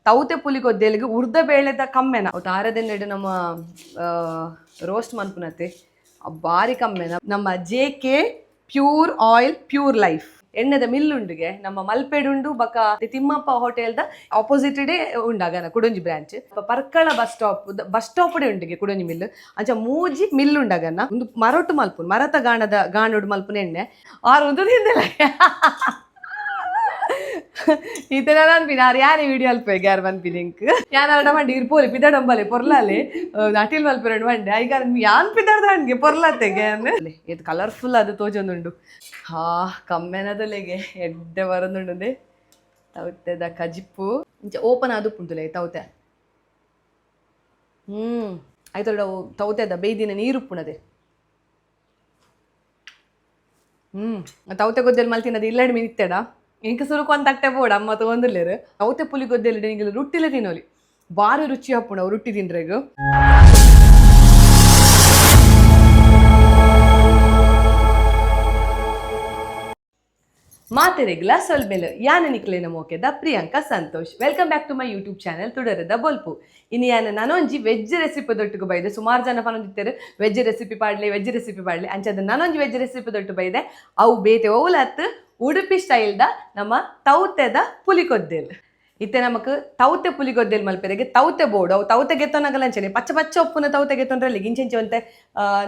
ತೌತೆ ಪುಲಿಗೊದ್ದೆಲಿಗೆ ಉರ್ದ ಬೇಳೆದ ಕಮ್ಮೆನ ತಾರದೆಂದೆಡ್ ನಮ್ಮ ರೋಸ್ಟ್ ಮನ್ಪುನತೆ ಬಾರಿ ಕಮ್ಮೆನ. ನಮ್ಮ J K pure oil pure life ಎಣ್ಣೆದ ಮಿಲ್ ಉಂಡುಗೆ ನಮ್ಮ ಮಲ್ಪೆಡುಂಡು ಬಕ Thimmappa hotel the opposite day ಉಂಡಾಗನ Kudonji branch. Parkala bus stop, bus stop ಉಂಡುಗೆ ಕುಡೊಂಜಿ mill. ಅಂಚ ಮೂಜಿ ಮಿಲ್ ಉಂಡಾಗನ. ಒಂದು ಮರೊಟ್ಟು ಮಲ್ಪುನು, ಮರತ ಗಾಣದ ಗಾಣೋಡು ಮಲ್ಪುನ ಎಣ್ಣೆ. ಆರು ಒಂದು ತಿಂದಿಲ್ಲ ಈತೆ ಅನ್ಪಿನ ಆರು ಯಾರೇ ವಿಡಿಯೋ ಅಲ್ಪ ಯಾರು ಪನ್ಪಿನ ಇಂಕ್ ಯಾನ್ ಅರಡ ಮಂಡಿ ಇರ್ ಪೋಲಿ ಪಿದಡಂಬಲೆ ಪೊರ್ಲಾಲೆ ಅಟಿಲ್ ಮಲ್ಪೆರಡು ಮಂಡೆ ಐಗ ಯಾನ್ ಪಿದಡ್ದ ಹಂಗೆ ಪೊರ್ಲಾತೆಗೆ. ಇದು ಕಲರ್ಫುಲ್ ಅದು ತೋಜೊಂದುಂಡು. ಹಾ, ಕಮ್ಮೆನದಲೆಗೆ ಎಡ್ಡೆ ಬರೊಂದುಂಡು. ತೌತೆದ ಕಜಿಪ್ಪು ಇಂಚ ಓಪನ್ ಆದ್ ಉಪ್ಪುಂಟುಲೆ ತೌತೆ. ಐತೊಡ ತೌತೆದ ಬೇಯ್ದಿನ ನೀರು ಉಪ್ಪುಣದೆ. ತೌತೆ ಗೊದ್ದೆಲ್ ಮಲ್ತಿನದು ಇಲ್ಲಡ್ ಮೀನ್ ಇತ್ತೆಡ ಇಂಕ ಸುರುಕು ಒಂದ್ ತಟ್ಟೆ ಬೋಡು. ಅಮ್ಮ ತಗೊಂದಿಲ್ಲೇರು. ತೌತೆ ಪುಲಿ ಗೊದ್ದೆಲ್ ನಿಂಗೆ ರೊಟ್ಟಿಲೆ ತಿನ್ನೋಲಿ, ಬಾರಿ ರುಚಿ ಆಪುಂಡು ಅವು ರೊಟ್ಟಿ ತಿನ್ರೆಗ್. ಮಾತೆರೆಗ್ಲ ಸೊಲ್ಮೆಲು. ಯಾನ ನಿಕ್ಲೆನ ಮೋಕೆದ Priyanka Santosh. Welcome back to my YouTube channel ತುಡರದ ಬೊಲ್ಪು. ಇನಿ ಯಾನ ನನೊಂಜಿ ವೆಜ್ ರೆಸಿಪಿ ದೊಟ್ಟುಗು ಬೈದೆ. ಸುಮಾರು ಜನ ಪನೊಂದಿತ್ತೆರ್ ವೆಜ್ ರೆಸಿಪಿ ಪಾಡ್ಲೆ, ವೆಜ್ ರೆಸಿಪಿ ಪಾಡ್ಲೆ. ಅಂಚಾದ ನನೊಂಜಿ ವೆಜ್ ರೆಸಿಪಿ ದೊಟ್ಟು ಬೈದೆ. ಅವು ಬೇತೆ ಓಲತ್, ಉಡುಪಿ ಸ್ಟೈಲ್ದ ನಮ್ಮ ತೌತೆದ ಪುಲಿಕೊದ್ದೆಲ್. ಇತ್ತೆ ನಮಕ್ ತೌತೆ ಪುಲಿಗೊದ್ದೆಲ್ ಮಲ್ಪೆರೆಗೆ ತೌತೆ ಬೋಡು. ಅವು ತೌತೆ ಗೆತ್ತೊನಗಲ ಅಂಚನೆ ಪಚ್ಚ ಪಚ್ಚ ಉಪ್ಪುನ ತೌತೆ ಗೆತ್ತೊಂಡ್ರಲ್ಲಿ ಇಂಚೆಂಚೆ ಒಂತೆ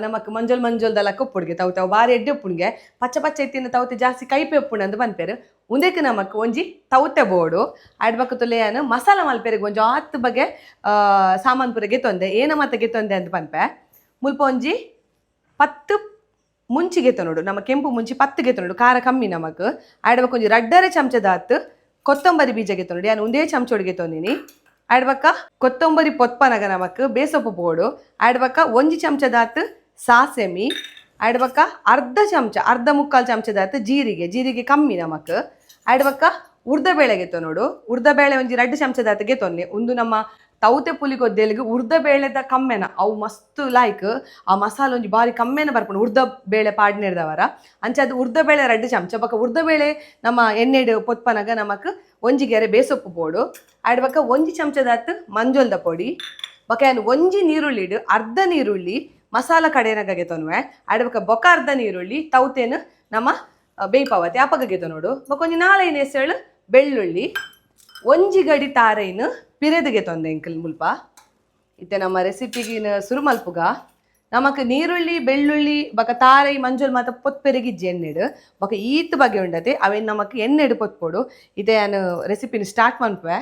ನಮಕ್ ಮಂಜೊಲ್ ಮಂಜೊಲ್ದ ಲಕ್ಕ ಉಪ್ಪುಡ್ಗೆ ತೌತೆ. ಅವು ಬಾರಿ ಎಡ್ಡೆ ಉಪ್ಪುಂಡ್ಗೆ. ಪಚ್ಚ ಪಚ್ಚ ಇತ್ತಿನ ತೌತೆ ಜಾಸ್ತಿ ಕೈಪೆ ಉಪ್ಪುಂಡು ಅಂದ್ ಪನ್ಪೆರ್. ಉಂದೆಕ್ ನಮಕ್ ಒಂಜಿ ತೌತೆ ಬೋಡು. ಆಯ್ಡ್ ಬೊಕ್ಕ ತುಲೆಯಾನ್ ಮಸಾಲ ಮಲ್ಪೆರೆಗ್ ಒಂಜಿ ಆತ್ ಬಗೆ ಸಾಮಾನ್ ಪೂರ ಗೆತ್ತೊಂದೆ. ಏನ ಮಾತ ಗೆತ್ತೊಂದೆ ಅಂದ್ ಪನ್ಪೆ. ಮುಲ್ಪ ಒಂಜಿ 10 ಮುಂಚಿ ಗೆತ್ತೊನೊಡು. ನಮ್ಮ ಕೆಂಪು ಮುಂಚಿ 10 ಗೆತ್ತೊನೊಡು, ಖಾರ ಕಮ್ಮಿ ನಮಕ್. ಆಯ್ಡ್ ಬೊಕ್ಕ ಒಂಜಿ ರಡ್ಡರೆ ಚಮಚದಾತ್ ಕೊತ್ತಂಬರಿ ಬೀಜ ಗೆತ್ತೊನೊಡು. ಯಾನ್ ಒಂದೇ ಚಮಚೋಡು ಗೆತ್ತೊಂದಿನಿ. ಆಯ್ಡ್ ಬೊಕ್ಕ ಕೊತ್ತಂಬರಿ ಪೊತ್ಪನಗ ನಮಕ್ ಬೇಸೊಪ್ಪು ಬೋಡು. ಆಯ್ಡ್ ಬೊಕ್ಕ ಒಂಜಿ ಚಮಚದಾತ್ ಸಾಸೆಮಿ. ಆಯ್ಡ್ ಬೊಕ್ಕ ಅರ್ಧ ಚಮಚ, ಅರ್ಧ ಮುಕ್ಕಾಲು ಚಮಚದಾತ್ ಜೀರಿಗೆ, ಜೀರಿಗೆ ಕಮ್ಮಿ ನಮಕ್. ಆಯ್ಡ್ ಬೊಕ್ಕ ಉರ್ದ ಬೇಳೆ ಗೆತ್ತೊನೊಡು. ಉರ್ದ ಬೇಳೆ ಒಂಜಿ 2 ಚಮಚದಾತ್ ಗೆತ್ತೊನ್ನೆ. ಉಂದು ನಮ್ಮ ತೌತೆ ಪುಲಿ ಕೊದ್ದೆಲಿಗೆ ಉರ್ದ ಬೇಳೆದ ಕಮ್ಮೆನ ಅವು ಮಸ್ತ್ ಲಾಯ್ಕ್. ಆ ಮಸಾಲೆ ಒಂಜಿ ಬಾರಿ ಕಮ್ಮೆನ ಬರ್ಪುಂಡು ಉರ್ದ ಬೇಳೆ ಪಾಡ್ನೆರ್ದವರ. ಅಂಚಾದ್ ಉರ್ದ ಬೇಳೆ 2 ಚಮಚ. ಬೊಕ್ಕ ಉರ್ದ ಬೇಳೆ ನಮ್ಮ ಎಣ್ಣೆಡ್ ಪೊತ್ಪನಗ ನಮಕ್ ಒಂಜಿ ಗೆರೆ ಬೇಸೊಪ್ಪು ಬೋಡು. ಆಯ್ಡ್ ಬೊಕ್ಕ ಒಂಜಿ ಚಮಚದಾತ್ ಮಂಜೊಲ್ದ ಪೊಡಿ. ಬೊಕ್ಕ ಯಾನ್ ಒಂಜಿ ನೀರುಳ್ಳಿಡ್ ಅರ್ಧ ನೀರುಳ್ಳಿ ಮಸಾಲ ಕಡೆನಗ ಗೆತೊನುವೆ. ಆಯ್ಡ್ ಬೊಕ್ಕ ಬೊಕ ಅರ್ಧ ನೀರುಳ್ಳಿ ತೌತೆನ್ ನಮ್ಮ ಬೇಯ್ಪಾವತಿ ಅಪಗ ಗೆತೊನೊಡು. ಬೊಕ್ಕ ಒಂಜಿ 4-5 ಎಸಳು ಬೆಳ್ಳುಳ್ಳಿ, ಒಂಜಿ ಗಡಿ ತಾರೈನ್ ಪಿರೆದಿಗೆ ತೊಂದೆ ಎಂಕಲ್ ಮುಲ್ಪ. ಇತ್ತೆ ನಮ್ಮ ರೆಸಿಪಿಗಿನ ಸುರು ಮಲ್ಪುಗ. ನಮಕ್ ನೀರುಳ್ಳಿ, ಬೆಳ್ಳುಳ್ಳಿ ಬೊಕ ತಾರೈ, ಮಂಜೊಲ್ ಮಾತ ಪೊತ್ಪೆರೆಗಿಜ್ಜಿ ಎಣ್ಣೆಡ್. ಬೊಕ ಈತ್ ಬಗೆ ಉಂಡತೆ, ಅವೆನ್ ನಮಕ್ ಎಣ್ಣೆಡ್ ಪೊತ್ಪೊಡು. ಇತ್ತೆ ಯಾನ್ ರೆಸಿಪಿನ ಸ್ಟಾರ್ಟ್ ಮನ್ಪುವೆ.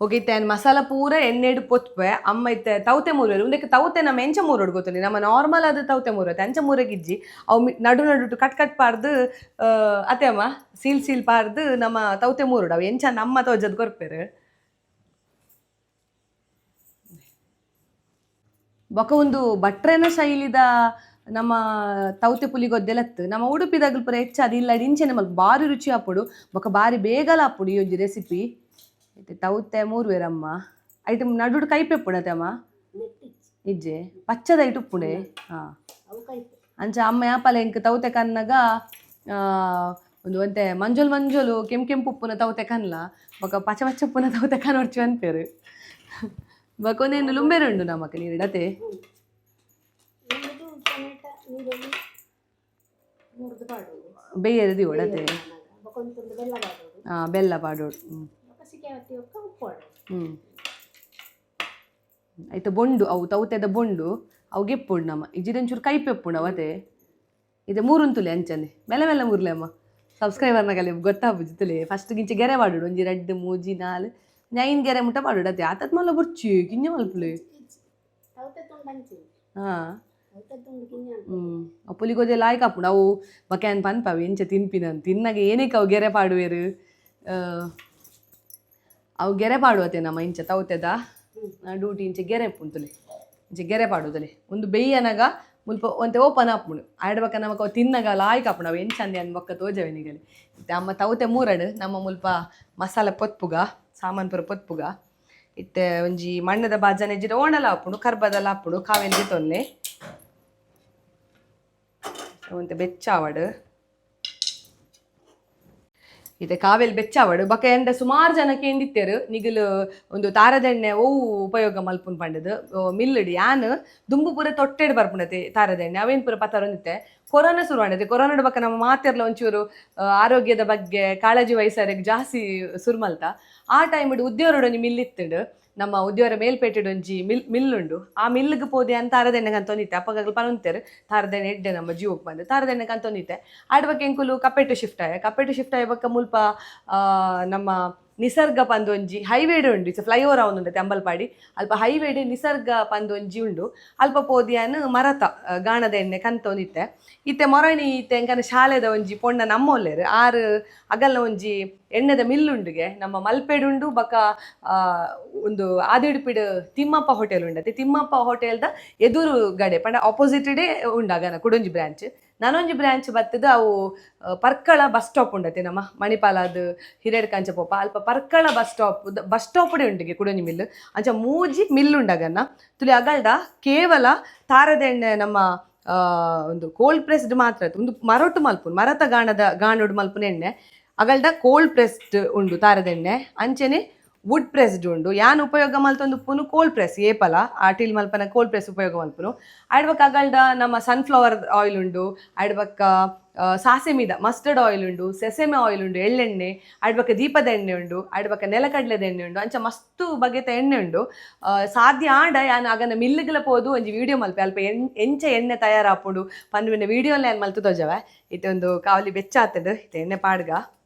ಓಕೆ, ಇತ್ತೆ ಯಾನ್ ಮಸಾಲ ಪೂರ ಎಣ್ಣೆಡ್ ಪೊತ್ಪೆ. ಅಮ್ಮ ಇತ್ತೆ ತೌತೆ ಮೂರುವೆರ್. ಉಂದೆಕ್ ತೌತೆ ನಮ್ಮ ಎಂಚ ಮೂರೊಡು ಗೊತ್ತುಂಡಿ? ನಮ್ಮ ನಾರ್ಮಲ್ ಆದ್ ತೌತೆ ಮೂರತ್ತೆ ಅಂಚ ಮೂರೆಗಿಜ್ಜಿ. ಅವು ನಡು ನಡುಟು ಕಟ್ ಕಟ್ ಪಾರ್ದು, ಅತ್ತೆ ಅಮ್ಮ, ಸೀಲ್ ಸೀಲ್ ಪಾರ್ದು ನಮ್ಮ ತೌತೆ ಮೂರುಡು. ಅವು ಎಂಚ ನಮ್ಮ ತೋಜದ್ ಕೊರ್ಪೆರ್. ಬೊಕ ಒಂದು ಭಟ್ರೆನ ಶೈಲಿದ ನಮ್ಮ ತೌತೆ ಪುಲಿ ಗೊದ್ದೆಲತ್ತು. ನಮ್ಮ ಉಡುಪಿದಾಗಲ್ ಪೂರ ಹೆಚ್ಚಾದ್ ಇಲ್ಲಡ್ ಇಂಚೆನೆ ಮಲ್ಪ ಬಾರಿ ರುಚಿ ಆಪುಡು. ಬೊಕ ಬಾರಿ ಬೇಗಲ ಆಪುಡು ಈ ಒಂಜಿ ರೆಸಿಪಿ. ಇತ್ತೆ ತೌತೆ ಮೂರುವೆರಮ್ಮ. ಐಟ್ ನಡುಡು ಕೈಪೆ ಉಪ್ಪುಂಡತೆ ಅಮ್ಮ? ಇಜ್ಜೆ, ಪಚ್ಚದ ಐಟ್ ಉಪ್ಪುಂಡೆ. ಹಾ, ಅಂಚ ಅಮ್ಮ ಯಾಪಲ ಎಂಕ್ ತೌತೆ ಕನ್ನಗ ಒಂದು ಒಂತೆ ಮಂಜೊಲ್ ಮಂಜೊಲು ಕೆಂಪು ಕೆಂಪು ಉಪ್ಪುನ ತೌತೆ ಕನ್ಲ, ಬೊಕ ಪಚ್ಚ ಪಚ್ಚ ಉಪ್ಪುನ ತೌತೆ ಕನೊರ್ಚು ಅನ್ಪೇರು. ಬೊಕ ಒಂದೇನು ಲುಂಬೆರೆ ಉಂಡು ನಮಕ್ ನೀರಿಡತೆ. ಬೇಯರೆ ದಿವಡತೆ. ಬೆಲ್ಲ ಪಾಡೋಡು. ಹ್ಞೂ ಹ್ಞೂ ಐತ ಬೊಂಡು, ಅವು ತೌತೆದ ಬೊಂಡು ಅವು ಗೆಪ್ಪುಂಡು ನಮ್ಮ. ಇಜ್ಜಿಡ ಒಂಚೂರು ಕೈಪೆ ಉಪ್ಪುಂಡು ಅವತೆ. ಇದೆ ಮೂರುಂತುಲೆ ಅಂಚನೆ ಮೆಲ್ಲ ಮೆಲ್ಲ ಮೂರ್ಲೆ ಅಮ್ಮ. ಸಬ್ಸ್ಕ್ರೈಬರ್ನಗಲೆ ಗೊತ್ತಾಪುಜಿ ತುಲೆ. ಫಸ್ಟ್ ಗಿಂಚ ಗೆರೆ ಪಾಡೋಡು. ಒಂಜಿ 2 3 4 5 ಗೆರೆ ಮುಟ್ಟ ಪಾಡೋಡು ಅತ್ತೆ. ಆತತ್ ಮಲ್ಲ ಬೊರ್ಚಿ, ಕಿಂಜ ಮಲ್ಪುಲೆ. ಹಾಂ, ಹ್ಞೂ, ಪುಲಿಗೋಜೆ ಲಾಯ್ಕ್ ಆಪುಂಡು ಅವು. ಬೊಕ ಯಾನ್ ಪನ್ಪ ಅವು ಎಂಚ ತಿನ್ಪಿನ ತಿನ್ನಾಗ ಏನಕ್ಕೆ ಅವು ಗೆರೆ ಪಾಡುವೆರು. ಅವು ಗೆರೆ ಪಾಡುವತೆ ನಮ್ಮ ಇಂಚ ತೌತೆದ ಡ್ಯೂಟಿ ಇಂಚ ಗೆರೆ ಉಪ್ಪುಂಡು. ಇಂಚ ಗೆರೆ ಪಾಡುದಲೆ ಒಂದು ಬೆಯ್ಯನಗ ಮುಲ್ಪ ಒಂತೆ ಓಪನ್ ಆಪುಂಡು. ಆಯ್ಡ್ ಬೊಕ್ಕ ನಮಕ್ ಅವು ತಿನ್ನಗ ಲಾಯ್ಕ್ ಆಪುಂಡು. ಅವು ಎಂಚ ಅಂದೆ ಅನ್ ಬೊಕ್ಕ ತೋಜವೆ ನಿಗಲೆ. ಇತ್ತೆ ಅಮ್ಮ ತೌತೆ ಮೂರಡು, ನಮ್ಮ ಮುಲ್ಪ ಮಸಾಲೆ ಪೊತ್ಪುಗ, ಸಾಮಾನ್ ಪೂರ ಪೊತ್ಪುಗ. ಇತ್ತೆ ಒಂಜಿ ಮಣ್ಣದ ಬಾಜನ ಇಜ್ಜಿಡ ಓಣಲ ಆಪುಂಡು, ಕರ್ಬದಲ ಆಪುಂಡು. ಕಾವೆಲ್ ತೊನ್ನೆ ಒಂತೆ ಬೆಚ್ಚಾವಡು. ಇತ್ತೆ ಕಾವೆಲ್ ಬೆಚ್ಚಾವಡು ಬೊಕ ಎಂಡ ಸುಮಾರು ಜನ ಕೇಂದಿತ್ತೆರ್ ನಿಗುಲು ಒಂದು ತಾರದೆಣ್ಣೆ ಒವು ಉಪಯೋಗ ಮಲ್ಪುನ್ ಪಂಡದು ಮಿಲ್ಲುಡು ಯಾನ್ ದುಂಬು ಪೂರ ತೊಟ್ಟೆಡ್ ಬರ್ಪುಂಡತೆ ತಾರದೆಣ್ಣೆ ಅವೇನ್ ಪೂರ ಪತರೊಂದಿತ್ತೆ. ಕೊರೋನಾ ಶುರು ಆಂಡತೆ, ಕೊರೋನಾಡ್ ಬೊಕ ನಮ್ಮ ಮಾತೆರ್ಲ ಒಂಚೂರು ಆರೋಗ್ಯದ ಬಗ್ಗೆ ಕಾಳಜಿ ವಹಿಸಾರೆಗ್ ಜಾಸ್ತಿ ಸುರು ಮಲ್ತ. ಆ ಟೈಮ್ಡ್ ಉದ್ಯೋರಡ್ ಒಂಜಿ ಮಿಲ್ ಇತ್ತುಂಡು, ನಮ್ಮ ಉದ್ಯೋರ ಮೇಲ್ಪೇಟೆಡ್ ಒಂಜಿ ಮಿಲ್ ಮಿಲ್ಲುಂಡು. ಆ ಮಿಲ್ಗ್ ಪೋದೆ ಅಂತ ತಾರದೆಣ್ಣೆ ಕಂತೊಂದಿತ್ತೆ. ಅಪ್ಪಗಲ್ ಪನೊಂತೆರ್ ತಾರದೆಣ್ಣೆ ಎಡ್ಡೆ ನಮ್ಮ ಜೀವಕ್ಕೆ ಬಂದು ತಾರದೆಣ್ಣೆ ಕಂತೊಂದಿತ್ತೆ. ಆಡ್ ಬೊಕ ಎಂಕುಲು ಕಪ್ಪೆಟ್ಟು ಶಿಫ್ಟ್ ಆಯ. ಕಪ್ಪೆಟ್ಟು ಶಿಫ್ಟ್ ಆಯ ಬೊಕ್ಕ ಮುಲ್ಪ ನಮ್ಮ ನಿಸರ್ಗ ಪಂದ್ ಒಂಜಿ ಹೈವೇಡ್ ಉಂಡು, it's flyover ಆವೊಂದುಂಡು ಅಂಬಲ್ಪಾಡಿ ಅಲ್ಪ ಹೈವೇಡ್ ನಿಸರ್ಗ ಪಂದ್ ಒಂಜಿ ಉಂಡು. ಅಲ್ಪ ಪೋದಿಯಾನ್ ಮರತ ಗಾಣದ ಎಣ್ಣೆ ಕಂತೊಂದಿತ್ತೆ. ಇತ್ತೆ ಮೊರಣಿ ಇತ್ತೆ ಎಂಕನ ಶಾಲೆದ ಒಂಜಿ ಪೊಣ್ಣ ನಮ್ಮೊಲ್ಲೆರ್ ಆರು ಅಗಲ್ನ ಒಂಜಿ ಎಣ್ಣೆದ ಮಿಲ್ ಉಂಡುಗೆ ನಮ್ಮ ಮಲ್ಪೆಡ್ ಉಂಡು. ಬೊಕ ಒಂದು ಆದಿಡುಪಿಡ್ ತಿಮ್ಮಪ್ಪ ಹೋಟೆಲ್ ಉಂಡತೆ, ತಿಮ್ಮಪ್ಪ ಹೋಟೆಲ್ದ ಎದುರು ಗಡೆ ಪಂಡ ಆಪೋಸಿಟ್ ಡೇ ಉಂಡು ಅಗನ ಕುಡೊಂಜಿ ಬ್ರಾಂಚ್. ನನೊಂಜಿ ಬ್ರಾಂಚ್ ಬತ್ತದ ಅವು ಪರ್ಕಳ ಬಸ್ ಸ್ಟಾಪ್ ಉಂಡತೆ ನಮ್ಮ ಮಣಿಪಾಲಾದ ಹಿರಿಯಡ್ಕಂಚ ಪೋಪ ಅಲ್ಪ Parkala bus stop bus stop ಉಂಡುಗೆ ಕುಡೊಂಜಿ ಮಿಲ್. ಅಂಚ ಮೂಜಿ ಮಿಲ್ ಉಂಡಗನ್ನ ತುಲಿ ಅಗಲ್ಡ ಕೇವಲ ತಾರದೆಣ್ಣೆ ನಮ್ಮ ಒಂದು ಕೋಲ್ಡ್ ಪ್ರೆಸ್ಡ್ ಮಾತ್ರ ಉಂದು ಮರೊಟ್ಟು ಮಲ್ಪುನು ಮರತ ಗಾಣದ ಗಾಣೋಡು ಮಲ್ಪುನ ಎಣ್ಣೆ. ಅಗಲ್ಡ ಕೋಲ್ಡ್ ಪ್ರೆಸ್ಡ್ ಉಂಡು ತಾರದೆಣ್ಣೆ, ಅಂಚೆನೆ ವುಡ್ ಪ್ರೆಸ್ಡ್ ಉಂಡು. ಯಾನ್ ಉಪಯೋಗ ಮಲ್ತೊಂದು ಉಪ್ಪುನು ಕೋಲ್ಡ್ ಪ್ರೆಸ್, ಏಪಲ ಆಟಿಲ್ ಮಲ್ಪನ ಕೋಲ್ಡ್ ಪ್ರೆಸ್ ಉಪಯೋಗ ಮಲ್ಪುನು. ಆಯ್ಡ್ ಅಗಲ್ಡ ನಮ್ಮ ಸನ್ಫ್ಲವರ್ ಆಯಿಲ್ ಉಂಡು, ಆಯ್ಡ್ ಬೊಕ್ಕ ಸಾಸೆಮಿದ ಮಸ್ಟರ್ಡ್ ಆಯಿಲ್ ಉಂಡು, ಸೆಸೆಮೆ ಆಯಿಲ್ ಉಂಡು, ಎಳ್ಳೆಣ್ಣೆ, ಆಯ್ಡ್ ಬೊಕ್ಕ ದೀಪದ ಎಣ್ಣೆ ಉಂಡು, ಆಯ್ಡ್ ಬೊಕ್ಕ ನೆಲಕಡಲೆದ ಎಣ್ಣೆ ಉಂಡು. ಅಂಚ ಮಸ್ತ್ ಬಗೆತ ಎಣ್ಣೆ ಉಂಡು. ಸಾಧ್ಯ ಆಂಡ ಯಾನ್ ಆಗನ ಮಿಲ್లుಗಳ ಪೋದು ಒಂಜಿ ವಿಡಿಯೋ ಮಲ್ಪೆ, ಅಲ್ಪ ಎಂಚ ಎಣ್ಣೆ ತಯಾರಾಪುಂಡು ಪನ್ಪಿನ ವಿಡಿಯೋಲ ಯಾನ್ ಮಲ್ತು ತೋಜವೆ. ಇತ್ತೆ ಒಂದು ಕಾವಲಿ ಬೆಚ್ಚ ಆತುಂಡು, ಇತ್ತೆ ಎಣ್ಣೆ ಪಾಡ್ಗ.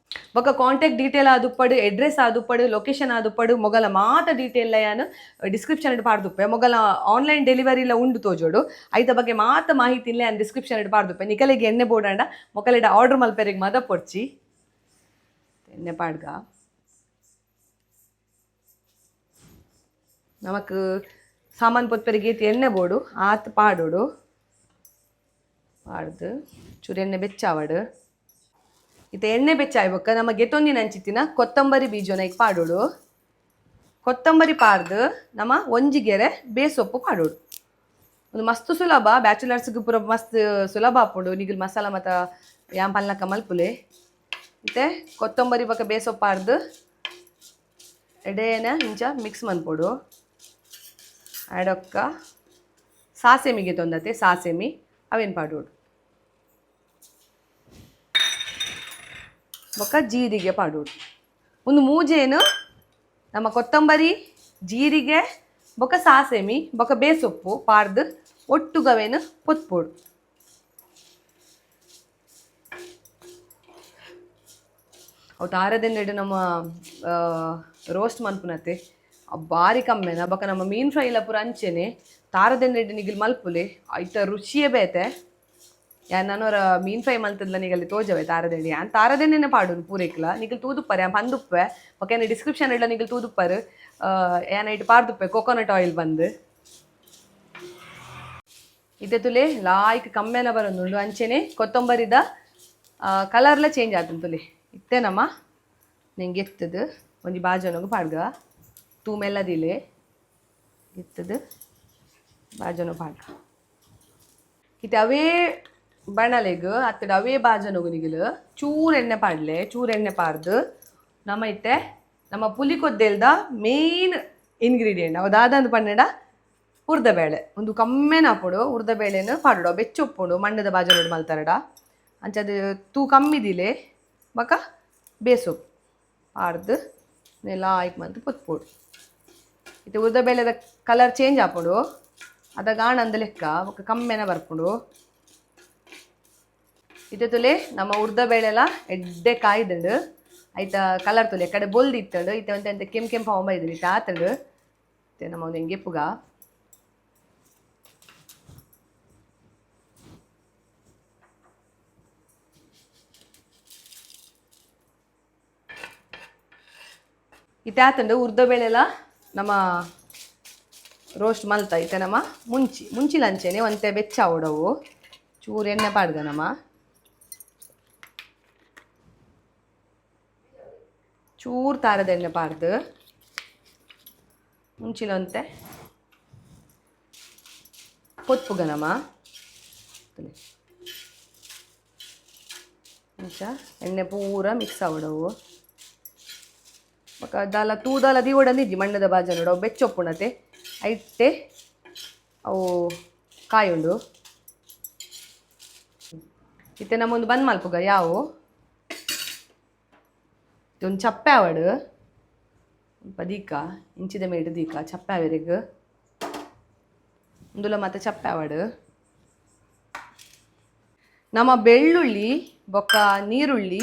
ಬೊಕ್ಕ ಕಾಂಟ್ಯಾಕ್ಟ್ ಡೀಟೇಲ್ ಆದುಪ್ಪಡು, ಅಡ್ರೆಸ್ ಆದುಪ್ಪಡು, ಲೊಕೇಶನ್ ಆದುಪ್ಪಡು, ಮೊಗಲ ಮಾತ ಡೀಟೇಲ್ ಯಾನ್ ಡಿಸ್ಕ್ರಿಪ್ಷನ್ ಪಾಡ್ದುಪ್ಪೆ. ಮೊಗಲ ಆನ್ಲೈನ್ ಡೆಲಿವರಿಲ ಉಂಡು ತೋಜೋಡು, ಐತ ಬಗ್ಗೆ ಮಾತ ಮಾಹಿತಿ ಇಲ್ಲ ಯಾನ್ ಡಿಸ್ಕ್ರಿಪ್ಷನ್ ಪಾಡ್ದುಪ್ಪೆ. ನಿಕಲೆಗ್ ಎಣ್ಣೆ ಬೋಡಾಂಡ ಮೊಕಲೆಡ ಆರ್ಡರ್ ಮಲ್ಪೆರೆಗ್ ಮದ ಪೊರ್ಚಿ. ಎಣ್ಣೆ ಪಾಡ್ಗ. ನಮಕ್ ಸಾಮಾನ್ ಪೊತ್ಪೆರಿಗೆ ಏತ್ ಎಣ್ಣೆ ಬೋಡು ಆತ್ ಪಾಡೋಡು. ಪಾಡ್ದು ಚೂರು ಎಣ್ಣೆ ಬೆಚ್ಚಾವಡು. ಇತ್ತೆ ಎಣ್ಣೆ ಬೆಚ್ಚಾಯ್ ಬೊಕ್ಕ ನಮ್ಮ ಗೆತೊಂದಿನ ಅಂಚಿತ್ತಿನ ಕೊತ್ತಂಬರಿ ಬೀಜೊನ ಈಗ ಪಾಡೋಡು. ಕೊತ್ತಂಬರಿ ಪಾಡ್ದು ನಮ್ಮ ಒಂಜಿ ಗೆರೆ ಬೇಸೊಪ್ಪು ಪಾಡೋಡು. ಒಂದು ಮಸ್ತ್ ಸುಲಭ, ಬ್ಯಾಚುಲರ್ಸ್ಗೆ ಪೂರ ಮಸ್ತ್ ಸುಲಭ ಆಪುಂಡು. ನಿಗುಲ್ ಮಸಾಲ ಮತ ಯಾನ್ ಪನ್ಲಕ್ಕ ಮಲ್ಪುಲೆ. ಇತ್ತೆ ಕೊತ್ತಂಬರಿ ಬೊಕ್ಕ ಬೇಸೊಪ್ಪು ಪಾಡ್ದು ಎಡೇನ ಇಂಚ ಮಿಕ್ಸ್ ಮನ್ಪೊಡು. ಆಡೊಕ್ಕ ಸಾಸೆಮಿಗೆ ತೊಂದತೆ ಸಾಸೆಮಿ ಅವೇನು ಪಾಡೋಡು. ಬೊಕ್ಕ ಜೀರಿಗೆ ಪಾಡೋಡು. ಒಂದು ಮೂಜೇನು ನಮ್ಮ ಕೊತ್ತಂಬರಿ ಜೀರಿಗೆ ಬೊಕ್ಕ ಸಾಸೆಮಿ ಬೊಕ್ಕ ಬೇಸೊಪ್ಪು ಪಾಡ್ದು ಒಟ್ಟುಗವೇನು ಪೊತ್ಪೊಡು. ಅವು ತಾರದೆಣ್ಣೆಡ್ ನಮ್ಮ ರೋಸ್ಟ್ ಮನ್ಪುನತೆ ಬಾರಿ ಕಮ್ಮೆನ. ಬೊಕ್ಕ ನಮ್ಮ ಮೀನ್ ಫ್ರೈ ಲ ಪೂರ ಅಂಚೆನೆ ತಾರದೆಣ್ಣೆಡ್ ನಿಗಿಲ್ ಮಲ್ಪುಲೆ, ಐತ ರುಚಿಯೇ ಬೇತೆ. ಯಾನ್ ನನೊರ ಮೀನ್ ಫ್ರೈ ಮಲ್ತದ್ಲ ನಿಗಲ್ಲಿ ತೋಜವೆ ತಾರದೆಣ್ಣೆ. ಯಾನ್ ತಾರದೆಣ್ಣೆನೆ ಪಾಡುನು ಪೂರೇಕ್ಲ, ನಿಗಲ್ ತೂದುಪ್ಪರೆ ಯಾನ್ ಪಂದುಪ್ಪೆ. ಬೊಕ್ಕ ಎನ್ನ ಡಿಸ್ಕ್ರಿಪ್ಷನ್ ಇಡ್ಲ ನಿಗಲ್ ತೂದುಪ್ಪರು, ಯಾನ್ ಐಟ್ ಪಾಡ್ದುಪ್ಪೆ ಕೊಕೊನಟ್ ಆಯಿಲ್ ಬಂದು. ಇತ್ತೆ ತುಲೆ ಲಾಯ್ಕ್ ಕಮ್ಮೆನ ಬರೊಂದುಂಡು. ಅಂಚೆನೆ ಕೊತ್ತಂಬರಿದ ಕಲರ್ಲ ಚೇಂಜ್ ಆತುಂಡು ತುಲೆ. ಇತ್ತೆ ನಮ್ಮ ನಿಂಗೆ ಎತ್ತದು ಒಂಜಿ ಬಾಜನೊಗು ಪಾಡ್ಗ, ತೂ ಮೆಲ್ಲದಿಲೆ ಎತ್ತದು ಬಾಜನ ಪಾಡ್ಗ. ಇತ್ತೆ ಅವೇ ಬಣಲೆಗ್ ಅತ್ತಡ ಅವೇ ಬಾಜನೊಗು ನಿಗಲು ಚೂರು ಎಣ್ಣೆ ಪಾಡ್ಲೆ. ಚೂರು ಎಣ್ಣೆ ಪಾಡ್ದು ನಮ್ಮ ಇತ್ತೆ ನಮ್ಮ ಪುಲಿ ಕೊದ್ದೆಲ್ದ ಮೇಯ್ನ್ ಇಂಗ್ರೀಡಿಯೆಂಟ್ ಅವು ದಾದಂದು ಪಂಡ ಉರ್ದ ಬೇಳೆ. ಒಂದು ಕಮ್ಮೆನ ಹಾಪೊಡು ಉರ್ದ ಬೇಳೆನ ಪಾಡೋಡು, ಬೆಚ್ಚ ಉಪ್ಪುಂಡು ಮಣ್ಣದ ಬಾಜನೊಡು ಮಲ್ತಾರಡ. ಅಂಚ ಅದು ತೂ ಕಮ್ಮಿದಿಲೆ ಬೊಕ ಬೇಸೊಪ್ಪು ಪಾಡ್ದು ಲಾಯ್ಕ್ ಮಂತ್ ಪೊತ್ಪೊಡು. ಇತ್ತೆ ಉರ್ದ ಬೇಳೆದ ಕಲರ್ ಚೇಂಜ್ ಆಪುಂಡು, ಅದಾಗ ಆಣಂದ ಲೆಕ್ಕ ಬೊಕ ಕಮ್ಮೆನ ಬರ್ಪುಂಡು. ಇತ್ತೆ ತುಲೆ ನಮ್ಮ ಉರ್ದ ಬೇಳೆಲ ಎಡ್ಡೆ ಕಾಯ್ದುಂಡು. ಐತ ಕಲರ್ ತುಲೆ ಕಡೆ ಬೊಲ್ದು ಇತ್ತಂಡು, ಇತ್ತೆ ಒಂತೆ ಅಂತೆ ಕೆಂಪು ಕೆಂಪು ಅವಂಬ ಇದ್ದು ಇತ್ತೆ ಆತಂಡು. ಇತ್ತೆ ನಮ್ಮ ಒಂದು ಎಂಗೆಪ್ಪುಗ ಇತ್ತೆ ಆತಂಡು ಉರ್ದ ಬೇಳೆಲ ನಮ್ಮ ರೋಸ್ಟ್ ಮಲ್ತ. ಇತ್ತೆ ನಮ್ಮ ಮುಂಚಿ ಮುಂಚಿಲ ಅಂಚೆನೆ ಒಂತೆ ಬೆಚ್ಚ ಆವೊಡವು. ಚೂರು ಎಣ್ಣೆ ಪಾಡ್ಗ ನಮ್ಮ ಚೂರು ತಾರದ ಎಣ್ಣೆ ಪಾಡ್ದು ಮುಂಚಿನ ಒಂತೆ ಪೊತ್ಪುಗ ನಮ್ಮ ಇಂಚ ಎಣ್ಣೆ ಪೂರ ಮಿಕ್ಸ್ ಆವಡವು. ಬೊಕ ದಾಲ ತೂದಾಲ ದೀವೊಡಂದಿಜ್ಜಿ ಮಣ್ಣದ ಬಾಜನೊಡು ಅವು ಬೆಚ್ಚೊಪ್ಪುಣತೆ ಐಟ್ಟೆ ಅವು ಕಾಯುಂಡು. ಇತ್ತೆ ನಮ್ಮೊಂದು ಬಂದ್ ಮಲ್ಪುಗ ಯಾವು ಒಂದು ಚಪ್ಪೆ ಆವಡು ದೀಕ ಇಂಚಿದ ಮೇಡ್ ದೀಕ ಚಪ್ಪೆ ಆವೆರೆಗ್ ಉಂದುಲ ಮತ್ತೆ ಚಪ್ಪೆ ಆವಡು. ನಮ್ಮ ಬೆಳ್ಳುಳ್ಳಿ ಬೊಕ್ಕ ನೀರುಳ್ಳಿ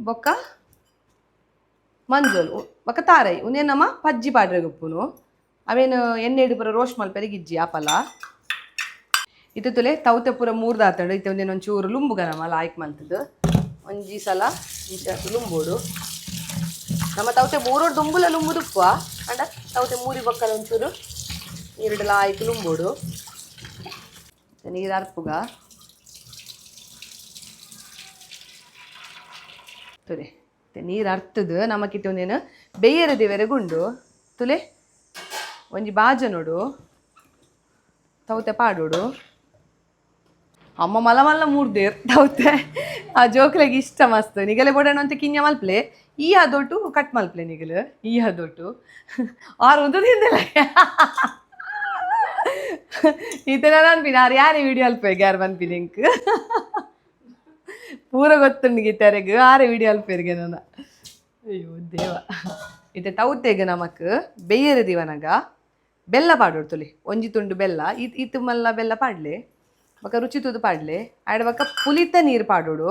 ಬೊಕ್ಕ ಮಂಜೊಲು ಬೊಕ್ಕ ತಾರೈ ಉಂದೇ ನಮ್ಮ ಪಜ್ಜಿ ಪಾಡ್ರೆಗ್ ಉಪ್ಪುನು. ಅವೇನು ಎಣ್ಣೆ ಪೂರ ರೋಸ್ಟ್ ಮಲ್ಪೆರೆಗ್ ಇಜ್ಜಿ ಆಪಲ. ಇತ್ತೆ ತುಲೆ ತೌತೆ ಪೂರ ಮೂರ್ದಾತಂಡು. ಇತ್ತೆ ಒಂದೇನು ಒಂಚೂರು ಲುಂಬುಗ ನಮ್ಮ ಲಾಯ್ಕ್ ಮಲ್ತದು ಒಂಜಿ ಸಲ ಇಂಚ ಲುಂಬೋಡು. ನಮ್ಮ ತೌತೆ ಮೂರೋಡು ದುಂಬುಲ ಲುಂಬುದುಪ್ಪ ಅಂಡ ತೌತೆ ಮೂರಿ ಬೊಕ್ಕಲ ಒಂಚೂರು ನೀರುಡು ಲಾಯ್ಕ್ ಲುಂಬೋಡು. ನೀರು ಅರ್ಪುಗ ತುಲೆ ನೀರು ಅರ್ತದು. ನಮಕಿತ್ತೆ ಒಂದೇನು ಬೇಯರ ದೇವರೆಗುಂಡು. ತುಲೆ ಒಂಜಿ ಬಾಜನೋಡು ತೌತೆ ಪಾಡೋಡು. ಅಮ್ಮ ಮಲ್ಲ ಮಲ್ಲ ಮೂರ್ದೇರ್ ತೌತೆ ಆ ಜೋಕ್ಲೆಗ್ ಇಷ್ಟ ಮಸ್ತ್. ನಿಗಲೆ ಬೋಡಣ ಅಂತ ಕಿಂಜ ಮಲ್ಪ್ಲೆ ಈ ಹದೊಟ್ಟು ಕಟ್ ಮಲ್ಪ್ಲೆ ನಿಗಲು ಈ ಹದೊಟ್ಟು ಆರು ಒಂದು ತಿಂದಿಲ್ಲ ಈತ. ನಾನು ಅನ್ಪಿನ ಆರು ಯಾರೇ ವಿಡಿಯೋ ಅಲ್ಪ ಯಾರು ಪನ್ಪಿನ ಇಂಕ್ ಪೂರ ಗೊತ್ತುಂಡು ಗೀತಾರೆಗ್ ಆರೆ ವಿಡಿಯೋ ಅಲ್ಪೇರಿಗೆ ನನ್ನ. ಅಯ್ಯೋ ದೇವ. ಇತ್ತೆ ತೌತೆಗ್ ನಮಕ್ ಬೆಯ್ಯರ ದಿವನಗ ಬೆಲ್ಲ ಪಾಡೋಡು. ತುಲಿ ಒಂಜಿ ತುಂಡು ಬೆಲ್ಲ ಇತ್ ಇತ್ತು ಮಲ್ಲ ಬೆಲ್ಲ ಪಾಡ್ಲೆ. ಬೊಕ ರುಚಿ ತೂದು ಪಾಡ್ಲೆ. ಆಯ್ಡ ಬೊಕ ಪುಲಿತ ನೀರು ಪಾಡೋಡು.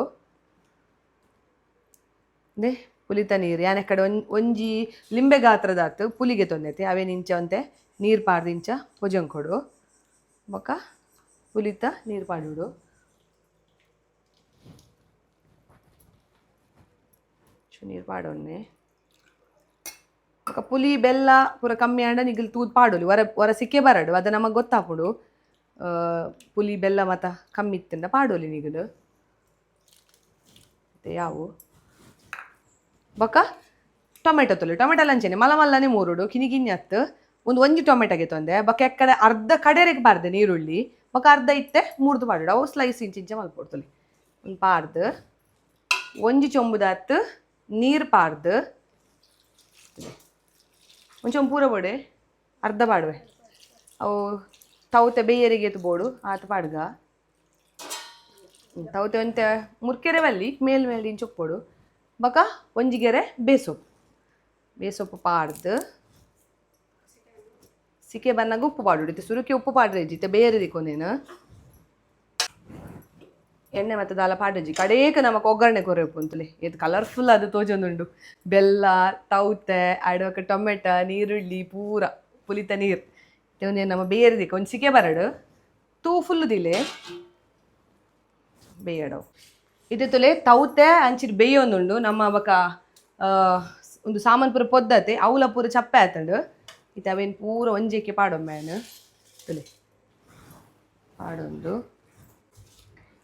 ದೆ ಪುಲಿತ ನೀರು ಯಾನೆ ಕಡೆ ಒಂಜಿ ಲಿಂಬೆ ಗಾತ್ರದಾತು ಪುಲಿಗೆ ತೊಂದೈತೆ. ಅವೇನು ಇಂಚ ಒಂತೆ ನೀರು ಪಾಡ್ದು ಇಂಚ ಪೊಜಂಕೊಡು. ಬೊಕ ಪುಲಿತ ನೀರು ಪಾಡೋಡು. ಚೂರು ನೀರು ಪಾಡೊನ್ನೆ. ಬೊಕ ಪುಲಿ ಬೆಲ್ಲ ಪೂರ ಕಮ್ಮಿ ಆಂಡ ನಿಗಲ್ ತೂದು ಪಾಡೊಲಿ. ಹೊರ ಹೊರ ಸಿಕ್ಕೆ ಬರಡು ಅದು ನಮಗೆ ಗೊತ್ತಾಪುಂಡು. ಪುಲಿ ಬೆಲ್ಲ ಮತ ಕಮ್ಮಿ ಇತ್ತಂಡ ಪಾಡೊಲಿ ನಿಗಲು. ಮತ್ತೆ ಯಾವು ಬೊಕ ಟೊಮೆಟೊ ತುಲೆ. ಟೊಮೆಟೊ ಲಂಚನೆ ಮಲ್ಲ ಮಲ್ಲನೆ ಮೂರುಡು ಕಿನಿ ಕಿನ್ನಿ ಅತ್ತು. ಒಂದು ಒಂಜಿ ಟೊಮೆಟೊಗೆ ತೊಂದೆ. ಬೊಕ ಎಕ್ಕಡೆ ಅರ್ಧ ಕಡೆರೆಗ್ ಪಾಡ್ದೆ ನೀರುಳ್ಳಿ. ಬೊಕ ಅರ್ಧ ಇತ್ತೆ ಮೂರ್ದು ಪಾಡೋಡು. ಅವು ಸ್ಲೈಸ್ ಇಂಚ ಇಂಚ ಮಲ್ಪೊಡು. ತುಲೆ ಒಂದು ಪಾಡ್ದು ಒಂಜಿ ಚೊಂಬುದಾತ್ ನೀರು ಪಾಡ್ದು ಒಂಚೊಂಬು ಪೂರ ಬೋಡೆ ಅರ್ಧ ಪಾಡುವೆ. ಅವು ತೌತೆ ಬೇಯರಿಗೆ ಬೋಡು ಆತ ಪಾಡ್ಗ. ತೌತೆ ಒಂತೆ ಮುರ್ಕೆರೆ ಬಲ್ಲಿ ಮೇಲ್ ಮೇಲ್ ಇಂಚೊಪ್ಪೊಡು. ಬೊಕ ಒಂಜಿ ಗೆರೆ ಬೇಸೊಪ್ಪು ಬೇಸೊಪ್ಪು ಪಾಡ್ದು ಸಿಕೆ ಬನ್ನಾಗ ಉಪ್ಪು ಪಾಡೋಡು. ಇತ್ತೆ ಸುರುಕೆ ಉಪ್ಪು ಪಾಡ್ರೆ ಇತ್ತೆ ಬೇರೆ ದಿಕ್ಕೊಂದೇನು ಎಣ್ಣೆ ಮತ್ತು ದಾಲ ಪಾಡಜ್ಜಿ. ಕಡೇಕ ನಮಕ್ ಒಗ್ಗರಣೆ ಕೊರೆ ಉಪ್ಪು. ಇದು ಕಲರ್ಫುಲ್ ಅದು ತೋಜೊಂದುಂಡು. ಬೆಲ್ಲ ತೌತೆ ಆಯ್ಡೊಕ ಟೊಮೆಟೊ ನೀರುಳ್ಳಿ ಪೂರ ಪುಲಿತ ನೀರು. ಒಂದೇನು ನಮ್ಮ ಬೇರೆ ದಿಕ್ಕ ಒಂದು ಸಿಕೆ ಬರಡು ತೂ ಫುಲ್ ದಿಲೆ ಬೇಯಡವು. ಇದು ತುಲೆ ತೌತೆ ಅಂಚಿನ ಬೇಯೊಂದುಂಡು. ನಮ್ಮ ಬಕ ಒಂದು ಸಾಮಾನು ಪೂರ ಪೊದ್ದತೆ ಅವಲ ಪೂರ ಚಪ್ಪೆ ಆತಂಡು. ಇತ್ತೆ ಅವೇನು ಪೂರ ಒಂಜೆಕ್ಕೆ ಪಾಡೊಮ್ಮೇನು ತುಲೆ ಪಾಡೊಂದು.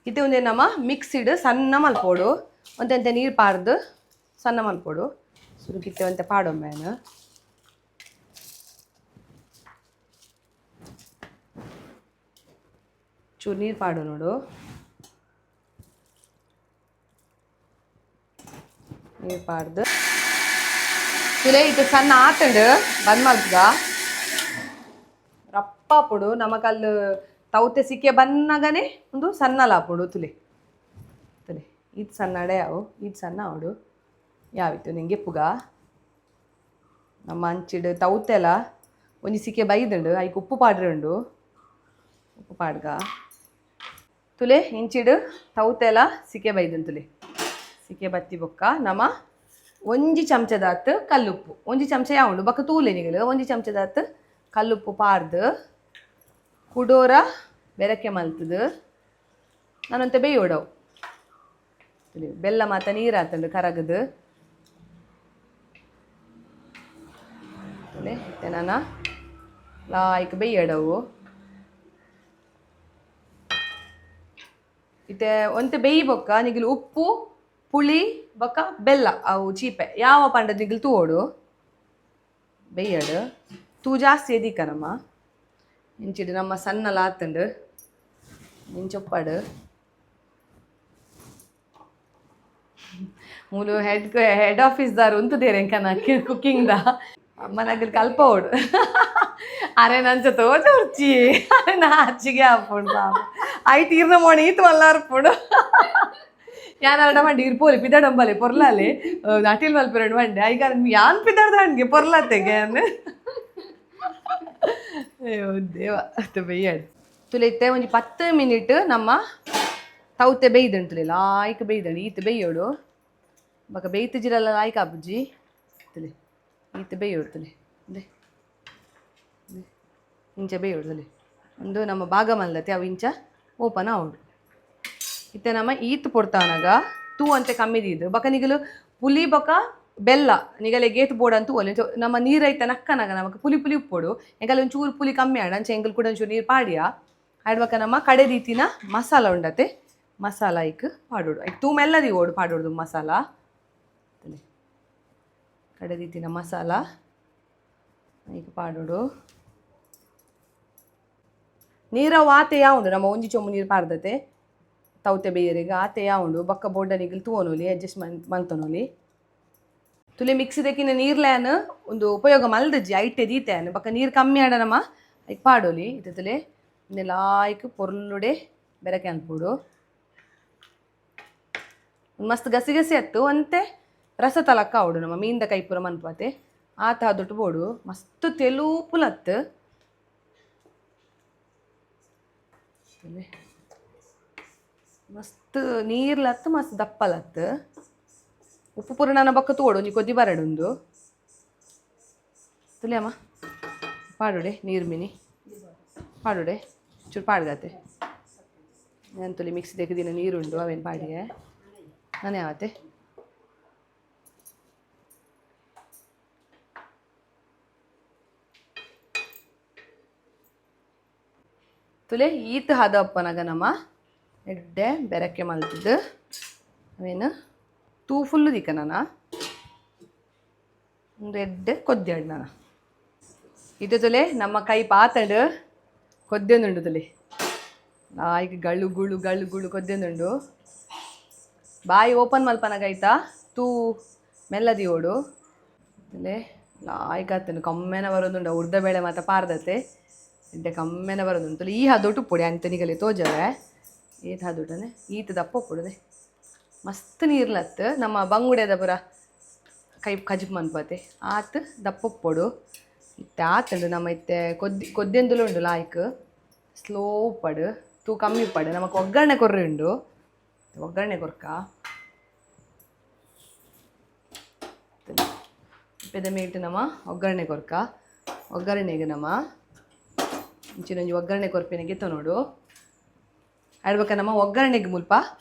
ಇತ್ತೆ ಒಂದೇ ನಮ್ಮ ಮಿಕ್ಸಿಡ್ ಸಣ್ಣ ಮಲ್ಪೊಡು. ಒಂತೆಂತೆ ನೀರು ಪಾರ್ದು ಸಣ್ಣ ಮಲ್ಪೊಡು. ಸುರುಕಿತ್ತೆ ಒಂತೆ ಪಾಡೊಮ್ಮೇನು. ಚೂರು ನೀರು ಪಾಡು ನೋಡು. ನೀರು ಪಾಡ್ದು ತುಲೆ ಇದು ಸಣ್ಣ ಆತಂಡು ಬಂದ್ ಮಲ್ಪುಗ ರಪ್ಪಾಪುಡು. ನಮಕಲ್ಲು ತೌತೆ ಸಿಕ್ಕೆ ಬನ್ನಗನೆ ಒಂದು ಸಣ್ಣ ಲಾಪುಡು. ತುಲೆ ತುಲೆ ಇದು ಸಣ್ಣ ಅಡೆ ಅವು ಇದು ಸಣ್ಣ ಅವಡು ಯಾವಿತ್ತು ನಿಂಗೆ ಪುಗ. ನಮ್ಮ ಅಂಚಿಡು ತೌತೆಲ ಒಂಜಿ ಸಿಕ್ಕೆ ಬೈದುಂಡು. ಐಕ್ ಉಪ್ಪು ಪಾಡ್ರೆ ಉಂಡು. ಉಪ್ಪು ಪಾಡ್ಗ. ತುಲೆ ಇಂಚಿಡು ತೌತೆಲ ಸಿಕ್ಕೆ ಬೈದುಂಡು. ತುಲೆ ಸಿಕ್ಕೆ ಬತ್ತಿ ಬೊಕ್ಕ ನಮ ಒಂಜಿ ಚಮಚದಾತ್ ಕಲ್ಲುಪ್ಪು ಒಂಜಿ ಚಮಚ ಯಾವುಂಡು ಬೊಕ್ಕ ತೂಲೆ ನಿಗಲು ಒಂಜಿ ಚಮಚದಾತ್ ಕಲ್ಲುಪ್ಪು ಪಾಡ್ದು ಕುಡೋರ ಬೆರಕೆ ಮಲ್ತದು ನಾನಂತೆ ಬೇಯೋಡವು. ಬೆಲ್ಲ ಮಾತ ನೀರಾತಂಡು ಕರಗದು. ತುಲೆ ಇತ್ತೆ ನಾನ ಲಾಯ್ಕ್ ಬೇಯಡವು. ಇತ್ತೆ ಒಂತೆ ಬೇಯಿ ಬೊಕ್ಕ ನಿಗಲು ಉಪ್ಪು ಪುಳಿ ಬೊಕ್ಕ ಬೆಲ್ಲ ಅವು ಚೀಪೆ ಯಾವ ಪಂಡ ನಿಗಲು ತೂವೊಡು ಬೇಯಡು. ತೂ ಜಾಸ್ತಿ ಎದಿಕ ನಮ್ಮ ಇಂಚಿಡು ನಮ್ಮ ಸಣ್ಣ ಲಾತಂಡು ಇಂಚೊಪ್ಪಡು. ಮೂಲು ಹೆಡ್ ಹೆಡ್ ಆಫೀಸ್ದಾರು ಉಂತುದೇರೆ ಎಂಕನ ಕುಕ್ಕಿಂಗ್ the ಅಮ್ಮನಗಲ್ ಕಲ್ಪ ಓಡು. ಅರೆ ನಂಚ ತೋಜೊರ್ಚಿ ನಾಚಿಗೆ ಆಪುಂಡು ಪಾಪ. ಆಯ್ತು, ಈರ್ನ ಮೋಣಿ ಈತ್ ಮಲ್ಲಾರ್ಪುಂಡು. ಯಾನ್ ಅರಡ ಮಂಡಿ ಇರ್ ಪೋಲಿ ಪಿದಡಂಬಲೆ ಪೊರ್ಲಾಲೆ ಅಟಿಲ್ ಮಲ್ಪೆರಡು ಮಂಡೆ ಐಗ ಯಾನ್ ಪಿದಡ್ದ ಪೊರ್ಲಾತೆಗೆ. ಅಯ್ಯೋ ದೇವ, ಅತ್ತ ಬೆಯ್ಯಾಡು ತುಲೆ. ಇತ್ತೆ ಒಂಜಿ 10 ಮಿನಿಟ್ ನಮ್ಮ ತೌತೆ ಬೇಯ್ದುಂಡು ತುಲೆ. ಲಾಯ್ಕ್ ಬೇಯ್ದಂಡು. ಈತ್ ಬೇಯೋಡು. ಬೊಕ ಬೇಯ್ತಿಜಿರಲ್ಲ, ಲಾಯ್ಕ್ ಆಪುಜಿ ತುಲೆ. ಈತ್ ಬೇಯೋಡು ತುಲೆ. ಇಂದೆ ಇಂಚ ಬೇಯೋಡು ತುಲೆ. ಒಂದು ನಮ್ಮ ಭಾಗ ಮಲ್ಲತೆ ಅವು ಇಂಚ ಓಪನ್ ಆವೊಡು. ಇತ್ತೆ ನಮ್ಮ ಈತ್ ಪೊರ್ತಾನಗ ತೂ ಅಂತೆ ಕಮ್ಮಿ ದೀದು. ಬೊಕ ನಿಗಲು ಪುಲಿ ಬೊಕ ಬೆಲ್ಲ ನಿಗಲೆ ಗೇತ್ ಬೋಡು ಅಂತ ಒಲೆ. ನಮ್ಮ ನೀರೈತ ನಕ್ಕನಾಗ ನಮಕ್ ಪುಲಿ ಪುಲಿ ಉಪ್ಪೊಡು. ಎಂಕಲೆ ಒಂಚೂರು ಪುಲಿ ಕಮ್ಮಿ ಆಂಡ ಅಂಚ ಎಂಕಲ್ ಕೂಡ ಒಂಚೂರು ನೀರು ಪಾಡಿಯ. ಆಡ್ಬಕ ನಮ್ಮ ಕಡೆ ರೀತಿನ ಮಸಾಲ ಉಂಡತೆ, ಮಸಾಲ ಐಕ್ ಪಾಡೋಡು. ಐಕ್ ತೂ ಮೆಲ್ಲ ಓಡು ಪಾಡೋಡು ಮಸಾಲ. ಕಡೆ ರೀತಿನ ಮಸಾಲ ಐಕ್ ಪಾಡೋಡು. ನೀರ ಆತೆ ಯಾವುಂಡು. ನಮ್ಮ ಒಂಜಿ ಚೊಂಬು ನೀರು ಪಾರ್ದತೆ ತೌತೆ ಬೇಯರಿಗೆ, ಆತೆ ಯಾವುಂಡು. ಬೊಕ್ಕ ಬೋಡ ನಿಗಲ್ ತೂವೊನೊಲಿ, ಅಡ್ಜಸ್ಟ್ ಮಲ್ತೊನೊಲಿ ತುಲೆ. ಮಿಕ್ಸಿ ದಕ್ಕಿನ ನೀರ್ಲ್ಯಾನ್ ಒಂದು ಉಪಯೋಗ ಮಲ್ದಜ್ಜಿ, ಐಟೆ ದೀತೆ. ಬೊಕ್ಕ ನೀರು ಕಮ್ಮಿ ಆಡ ನಮ್ಮ ಐಕ್ ಪಾಡೊಲಿ. ಇತ್ತೆ ತುಲೆ, ಲಾಯ್ಕ್ ಪೊರ್ಲುಡೆ ಬೆರಕೆ ಅನ್ಪೊಡು. ಮಸ್ತ್ ಗಸಿ ಗಸಿ ಅತ್ತು ಅಂತೆ ರಸ ತಲಕ್ಕ ಆವಡು. ನಮ್ಮ ಮೀನ್ದ ಕೈಪುರ ಮನ್ಪಾತೆ ಆತ ದೊಟ್ಟು ಬೋಡು. ಮಸ್ತ್ ತೆಲೂಪುಲತ್ತು. ಮಸ್ತ್ ನೀರ್ಲತ್ತು, ಮಸ್ತ್ ದಪ್ಪಲತ್ತು. ಉಪ್ಪು ಪೂರ ಬೊಕ್ಕ ತೋಡು, ಒಂಜಿ ಕೊದ್ದಿ ಬರಡುಂದು ತುಲೆ. ಅಮ್ಮ, ಪಾಡುಡೆ ನೀರು ಮಿನಿ ಪಾಡುಡೆ. ಚೂರು ಪಾಡ್ಗತೆ. ನಾನು ತುಲಿ ಮಿಕ್ಸಿ ತೆಗೆದಿನ ನೀರುಂಡು, ಅವೇನು ಪಾಡಿಗೆ ನಾನು ಯಾವತ್ತೆ. ತುಲೆ, ಈತ್ ಹದಪ್ಪನಾಗ ನಮ್ಮ ಎಡ್ಡೆ ಬೆರಕೆ ಮಲ್ತಿದ್ದು ಅವೇನು ತೂ ಫುಲ್ಲು ದಿಕ್ಕ ನಾನ ಒಂದು ಎಡ್ಡೆ ಕೊದ್ದಿಯಾಡು ನಾನು. ಇದು ತುಲೆ, ನಮ್ಮ ಕೈ ಪಾತಂಡು ಕೊದ್ದೆಂದುಂಡು ತುಲೆ. ಲಾಯ್ಕ್ ಗಳ್ಳು ಗುಳು ಗಳ್ಳು ಗುಳು ಕೊದ್ದೆಂದುಂಡು. ಬಾಯಿ ಓಪನ್ ಮಲ್ಪನಾಗ ಆಯ್ತಾ ತೂ ಮೆಲ್ಲದಿ ಓಡು ತುಲೆ. ಲಾಯ್ಕ್ ಆತನು ಕಮ್ಮೆನ ಬರೋದುಂಡು. ಉರ್ದ ಬೇಳೆ ಮಾತ ಪಾರ್ದತೆ, ಎಡ್ಡೆ ಕಮ್ಮೆನ ಬರೋದುಂಡು ತುಲೆ. ಈ ಹದೊಟು ಪೊಡಿ ಅಂತನಿಗಲೆ ತೋಜವೆ. ಏತ್ ಹದೊಟನೆ ಈತ ದಪ್ಪ ಪೊಡುದೆ. ಮಸ್ತ್ ನೀರ್ಲತ್ತು. ನಮ್ಮ ಬಂಗುಡೆದ ಪುರ ಕೈ ಕಜಿಪ್ ಮನ್ಪತೆ ಆತ್ ದಪ್ಪೊಪ್ಪೊಡು. ಇತ್ತೆ ಆತುಂಡು ನಮ್ಮ. ಇತ್ತೆ ಕೊದ್ದಿ ಕೊದ್ದೆಂದುಲು ಉಂಡು. ಲಾಯ್ಕ್ ಸ್ಲೋ ಉಪ್ಪಡು, ತೂ ಕಮ್ಮಿ ಉಪ್ಪಡು. ನಮಕ್ ಒಗ್ಗರಣೆ ಕೊರ್ರೆ ಉಂಡು. ಒಗ್ಗರಣೆ ಕೊರ್ಕ. ಇಪ್ಪೆದ ಮೇಟ್ ನಮ್ಮ ಒಗ್ಗರಣೆ ಕೊರ್ಕ. ಒಗ್ಗರಣೆಗೆ ನಮ್ಮ ಇಂಚಿನೊಂಜಿ ಒಗ್ಗರಣೆ ಕೊರ್ಪಿನ ನೋಡು ಆಡ್ಬೇಕ. ನಮ್ಮ ಒಗ್ಗರಣೆಗೆ ಮುಲ್ಪ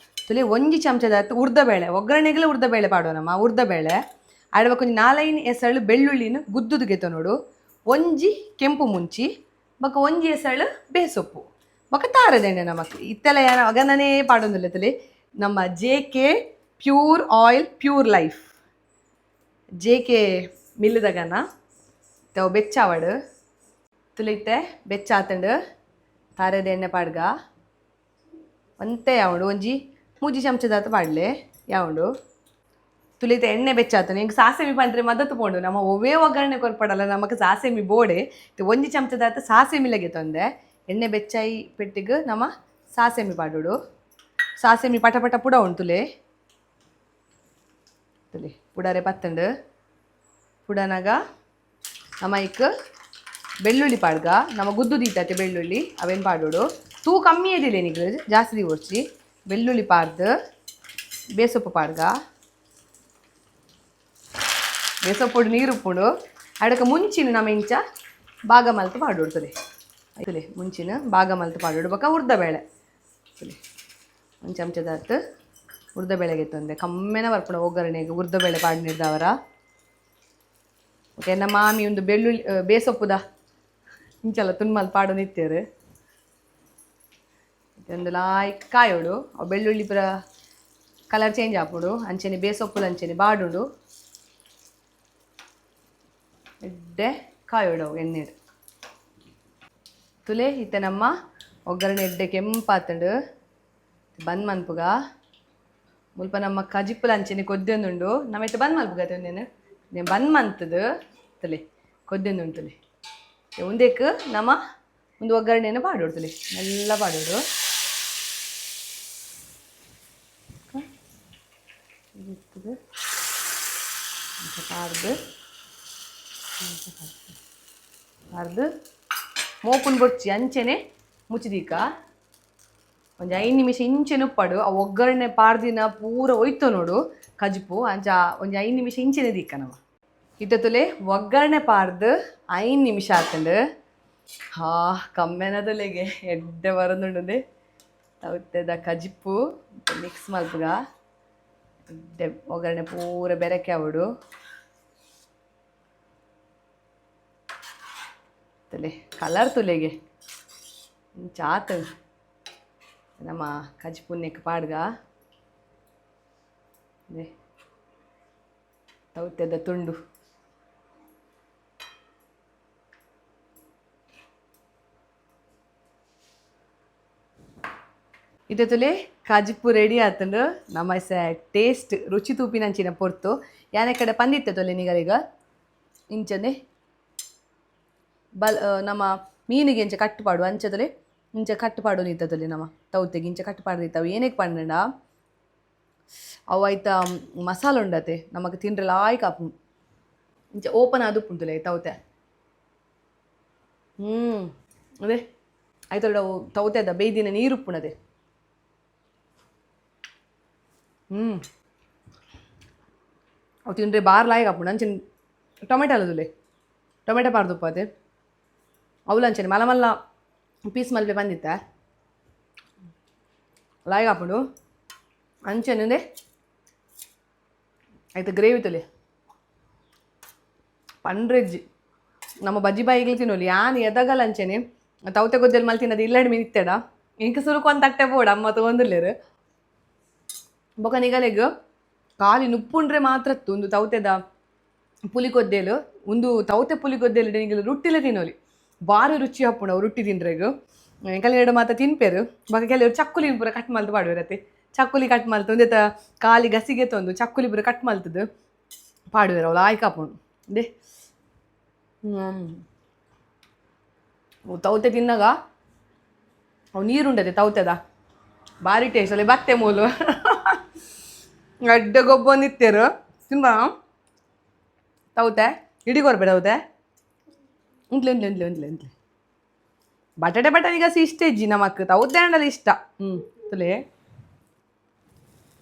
ತುಲಿ ಒಂಜಿ ಚಮಚದ ಉರ್ದ ಬೇಳೆ. ಒಗ್ಗರಣೆಗೆಲ್ಲ ಉರ್ದ ಬೇಳೆ ಪಾಡುವ ನಮ್ಮ. ಉರ್ದ ಬೇಳೆ ಆಡ್ಬೇಕು. ಒಂಜಿ ನಾಲೈನ್ ಎಸಳು ಬೆಳ್ಳುಳ್ಳಿನ ಗುದ್ದುದು ಗೆತ ನೋಡು. ಒಂಜಿ ಕೆಂಪು ಮುಂಚಿ, ಬೊಕ ಒಂಜಿ ಎಸಳು ಬೇಸೊಪ್ಪು, ಬೊಕ ತಾರದೆಣ್ಣೆ. ನಮಕ್ ಇತ್ತೆಲ್ಲ ಏನ ಅಗನನೇ ಪಾಡೊಂದಿಲ್ಲ ತುಲಿ. ನಮ್ಮ J K pure oil pure life, J K ಮಿಲ್ಲುದಗನ ತವ್ ಬೆಚ್ಚಾವಡು ತುಲಿ. ಇತ್ತೆ ಬೆಚ್ಚಾತಂಡು. ತಾರೆದ ಎಣ್ಣೆ ಪಾಡ್ಗ. ಒಂತೆ ಯಾವುಂಡು, ಒಂಜಿ ಮೂಜಿ ಚಮಚದಾತ ಪಾಡ್ಲೆ ಯಾವುಂಡು ತುಲಿತ. ಎಣ್ಣೆ ಬೆಚ್ಚಾತನೆ. ಎಂಕ್ ಸಾಸೆಮಿ ಪಂಡ್ರೆ ಮದತ್ ಪೋಂಡು. ನಮ್ಮ ಒವ್ವೇ ಒಗ್ಗರಣೆ ಕೊರ್ಪಡಲ್ಲ, ನಮಕ್ ಸಾಸೆಮಿ ಬೋಡೆ. ಒಂಜಿ ಚಮಚದಾತ ಸಾಸೆಮಿಲಗೆ ತೊಂದೆ. ಎಣ್ಣೆ ಬೆಚ್ಚಾಯಿ ಪೆಟ್ಟಿಗೆ ನಮ್ಮ ಸಾಸೆಮಿ ಪಾಡೋಡು. ಸಾಸೆಮಿ ಪಟ ಪಟ ಪುಡ ಉಂಟು ತುಲೆ. ತುಲೆ, ಪುಡಾರೆ ಪತ್ತಂಡು. ಪುಡನಾಗ ನಮ್ಮ ಇಕ್ ಬೆಳ್ಳುಳ್ಳಿ ಪಾಡ್ಗ. ನಮ್ಮ ಗುದ್ದು ದೀತತೆ ಬೆಳ್ಳುಳ್ಳಿ, ಅವೇನು ಪಾಡೋಡು. ತೂ ಕಮ್ಮಿ ಇದಿಲ್ಲ ನಿಗ್ಲು, ಜಾಸ್ತಿ ಒರ್ಚಿ. ಬೆಳ್ಳುಳ್ಳಿ ಪಾಡ್ದು ಬೇಸೊಪ್ಪು ಪಾಡ್ಗ. ಬೇಸೊಪ್ಪುಡು ನೀರು ಉಪ್ಪುಂಡು. ಅಡಕ ಮುಂಚಿನ ನಮ್ಮ ಇಂಚ ಭಾಗ ಮಲ್ತು ಪಾಡೋಡು ತುಲೆ. ತುಲೆ, ಮುಂಚಿನ ಭಾಗ ಮಲ್ತು ಪಾಡೋಡು. ಬೊಕ ಉರ್ದ ಬೇಳೆ ತುಲೆ. ಒಂದು ಚಮಚದಾತ್ ಉರ್ದ ಬೇಳೆಗೆ ತಂದೆ. ಕಮ್ಮೆನ ಬರ್ಪುಂಡು ಒಗ್ಗರಣೆಗೆ ಉರ್ದ ಬೇಳೆ ಪಾಡ್ನಿರ್ದವರ. ಓಕೆ, ನಮ್ಮ ಮಾಮಿ ಒಂದು ಬೆಳ್ಳುಳ್ಳಿ ಬೇಸೊಪ್ಪುದ ಇಂಚಲ ತುನ್ಮಲ್ ಪಾಡು ನಿತ್ಯರು. ಒಂದು ಲಾಯ್ಕ್ ಕಾಯೋಡು. ಅವು ಬೆಳ್ಳುಳ್ಳಿ ಪೂರ ಕಲರ್ ಚೇಂಜ್ ಆಪುಂಡು. ಅಂಚೆನೆ ಬೇಸೊಪ್ಪುಲ ಅಂಚೆನೆ ಬಾಡುಂಡು. ಎಡ್ಡೆ ಕಾಯೋಡು ಅವು ಎಣ್ಣೆಡ್ ತುಲೆ. ಇತ್ತೆ ನಮ್ಮ ಒಗ್ಗರಣೆ ಎಡ್ಡೆ ಕೆಂಪಾತಂಡು. ಬಂದ್ ಮನ್ಪುಗ. ಮುಲ್ಪ ನಮ್ಮ ಕಜಿಪುಲ ಅಂಚೆನೆ ಕೊದ್ದೊಂದುಂಡು. ನಮ್ಮ ಇತ್ತೆ ಬಂದ್ ಮಲ್ಪುಗತೆ ಒಂದೇನು నేను ಬಂದ್ ಮಂತದು ತಲೆ ಕೊದ್ದೊಂದುಂಟುಲೆ. ಉಂದೆಕ್ ನಮ್ಮ ಒಂದು ಒಗ್ಗರಣೆಯನ್ನು ಪಾಡೋಡು ಎಲ್ಲ ಪಾಡೋಡು. ಪಾಡ್ದು ಪಾಡ್ದು ಮೋಪುನ್ ಬೊಡ್ಚಿ ಅಂಚೆನೆ ಮುಚ್ಚಿದೀಕ ಒಂಜಿ 5 ನಿಮಿಷ ಇಂಚೆನೆ ಉಪ್ಪಾಡು. ಆ ಒಗ್ಗರಣೆ ಪಾಡ್ದಿನ ಪೂರ ಒಯ್ತು ನೋಡು ಕಜಿಪು ಅಂಚ ಒಂಜಿ 5 ನಿಮಿಷ ಇಂಚೆನೆ ದೀಕ ನಮ. ಇತ್ತುಲೆ ಒಗ್ಗರಣೆ ಪಾಡ್ದು 5 ನಿಮಿಷ ಆತಂಡು. ಹಾ ಕಮ್ಮೆನದಲೆಗೆ ಎಡ್ಡೆ ಬರೊಂದುಂಡುಂದೆ ತೌತೆದ ಕಜಿಪು ಮಿಕ್ಸ್ ಮಲ್ಪುಗ ಎಡ್ಡೆ ಒಗ್ಗರಣೆ ಪೂರ ಬೆರಕೆ ಆವೊಡು. ತಲೆ ಕಲರ್ ತುಲೆಗೆ ಇಂಚ ಆತು ನಮ್ಮ ಕಜಿಪುನ್ನೆಕ್ ಪಾಡ್ಗ. ತೌತೆದ ತುಂಡು ಇತ್ತೆ ಕಜಿಪು ರೆಡಿ ಆತಂಡು. ನಮ್ಮ ಟೇಸ್ಟ್ ರುಚಿ ತೂಪಿನಂಚಿನ ಪೊರ್ತು ಯಾನೆ ಕಡೆ ಪಂದಿತ್ತೆ ತೊಲೆ ನಿಗಲಿಗ ಇಂಚನೆ ಬಲ್ ನಮ್ಮ ಮೀನಿಗೆ ಇಂಚ ಕಟ್ಟು ಪಾಡು ಅಂಚದಲೆ ಇಂಚ ಕಟ್ಟು ಪಾಡು ನಿತ್ತದಲೆ ನಮ್ಮ ತೌತೆಗೆ ಇಂಚ ಕಟ್ಟು ಪಾಡ್ದಿತ್ತವು ಏನಕ್ಕೆ ಪಂಡಂಡ ಅವು ಐತ ಮಸಾಲ ಉಂಡತೆ ನಮಕ್ ತಿಂಡ್ರೆ ಲಾಯ್ಕ್ ಆಪು ಇಂಚ ಓಪನ್ ಆದುಪ್ಪುಂಟುಲೆ ತೌತೆ. ಅದೇ ಐತೋಡ ಅವು ತೌತೆದ ಬೇಯ್ದಿನ ನೀರು ಉಪ್ಪುಣದೆ. ಅವು ತಿಂಡ್ರೆ ಬಾರ್ ಲಾಯ್ಕ್ ಆಪುಂಡು. ಅಂಚನೆ ಟೊಮೆಟೊ ಅಲ್ಲದುಲೆ ಟೊಮೆಟೊ ಪಾಡ್ದುಪ್ಪತೆ ಅವುಲ ಅಂಚನೆ ಮಲ್ಲ ಮಲ್ಲ ಪೀಸ್ ಮಲ್ಪೆ ಬಂದಿತ್ತ ಲಾಯ್ಕ್ ಆಪುಂಡು. ಅಂಚನೆ ಆಯ್ತು ಗ್ರೇವಿ ತೊಲೆ ಪಂಡ್ರೆಜ್ಜಿ ನಮ್ಮ ಬಜ್ಜಿ ಬಾಯಿಗ್ಲು ತಿನ್ನೋಲಿ ಯಾನ್ ಎದಗಲ ಅಂಚನೆ ತೌತೆ ಗೊದ್ದೆಲ್ ಮಲ್ ತಿನ್ನದು ಇಲ್ಲಡ್ ಮೀನ್ ಇತ್ತೆಡ ಇಂಕ ಸುರುಕು ಒಂದು ತಟ್ಟೆ ಬೋಡ ಅಮ್ಮ ತಗೊಂದಿಲ್ಲೇರು. ಬೊಕ ನಿಗಲೆಗ್ ಖಾಲಿ ನುಪ್ಪುಂಡ್ರೆ ಮಾತ್ರ ಒಂದು ತೌತೆದ ಪುಲಿ ಕೊದ್ದೆಲು ಒಂದು ತೌತೆ ಪುಲಿ ಕೊದ್ದೆಲು ನಿಗಲು ರೊಟ್ಟಿಲೆ ತಿನ್ನೋಲಿ ಬಾರಿ ರುಚಿ ಆಪುಂಡು ಅವು ರೊಟ್ಟಿ ತಿಂಡ್ರೆಗ್. ಎಂಕಲ್ ಎರಡು ಮಾತ ತಿನ್ಪೇರು. ಬೊಕ ಕೆಲವರು ಚಕ್ಕುಲಿ ಪೂರ ಕಟ್ ಮಲ್ತು ಪಾಡುವೆರತೆ. ಚಕ್ಕುಲಿ ಕಟ್ ಮಲ್ತು ಒಂದೆತ ಖಾಲಿ ಗಸಿಗೆ ತೊಂದು ಚಕ್ಕುಲಿ ಪೂರ ಕಟ್ ಮಲ್ತದು ಪಾಡುವೆರ್ ಅವು ಲಾಯ್ಕ್ ಆಪುಂಡು. ದೆ ತೌತೆ ತಿನ್ನಗ ಅವು ನೀರುಂಡತೆ ತೌತೆದ ಭಾರಿ ಟೇಸ್ಟ್ ಅಲ್ಲಿ ಬತ್ತೆ ಮೂಲು ಅಡ್ಡ ಗೊಬ್ಬೊಂದಿತ್ತೇರು ತಿನ್ಬಾ ತೌತೆ ಇಡೀ ಕೊರ್ಬೇಡ ತೌತೆ ಉಂಟ್ಲೆ ಉಂಟ್ಲೆ ಉಂಟ್ಲೆ ಉಂಟ್ಲೆ ಉಂಟ್ಲೆ ಬಟಾಟೆ ಬಟಾಣಿಗಸಿ ಇಷ್ಟ ಇಜ್ಜಿ ನಮಕ್ ತೌತೆ ಅಂಡಲ ಇಷ್ಟ. ತುಲೆ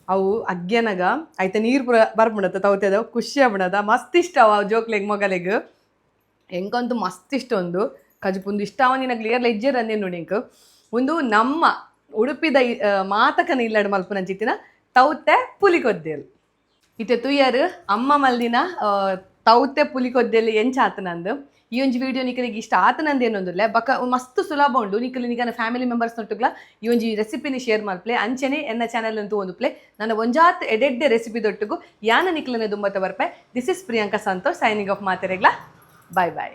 ಅವು ಅಗ್ಯನಗ ಐತ ನೀರು ಪೂರ ಬರ್ಪುಂಡತ್ತ ತೌತೆದ ಖುಷಿ ಆಪುಂಡತ್ತ ಮಸ್ತ್ ಇಷ್ಟ ಅವು ಜೋಕ್ಲೆಗ್ ಮೊಗಲೆಗ್ ಎಂಕಂತೂ ಮಸ್ತ್ ಇಷ್ಟ ಒಂದು ಕಜಿಪುಂದು ಇಷ್ಟ ಅವ ಕ್ಲಿಯರ್ಲ ಇಜ್ಜೆರ್ ಅಂದೇನು ನೋಡಿ ಎಂಕ್ ಒಂದು ನಮ್ಮ ಉಡುಪಿದ ಮಾತಕನ ಇಲ್ಲಡ್ ಮಲ್ಪುನಂಚಿತ್ತಿನ ತೌತೆ ಪುಲಿ ಕೊದ್ದೆಲ್. ಇತ್ತೆ ತುಯ್ಯರ್ ಅಮ್ಮ ಮಲ್ದಿನ ತೌತೆ ಪುಲಿ ಕೊದ್ದೆಲ್ ಎಂಚ ಆತನಂದು. ಈ ಒಂಜಿ ವಿಡಿಯೋ ನಿಕಲಿಗೆ ಇಷ್ಟ ಆತನಂದು ಏನೊಂದುಲ್ಲೆ ಬಕ ಮಸ್ತ್ ಸುಲಭ ಉಂಡು. ನಿಕಲು ನಿಕನ ಫ್ಯಾಮಿಲಿ ಮೆಂಬರ್ಸ್ ನೊಟ್ಟುಗ್ಲ ಈ ಒಂಜಿ ರೆಸಿಪಿని ಶೇರ್ ಮಲ್ಪ್ಲೆ. ಅಂಚನೆ ಎನ್ನ ಚಾನೆಲ್ ಅಂತೂ ಒಂದು ಪ್ಲೇ ನನ್ನ ಒಂಜಾತ್ ಎಡೆಡ್ಡೆ ರೆಸಿಪಿ ದೊಟ್ಟುಗು ಯಾನ ನಿಕ್ಲನೆ ದುಂಬತ್ತ ಬರ್ಪೆ. This is Priyanka Santosh signing off. ಮಾತೆರೆಗ್ಲ bye bye.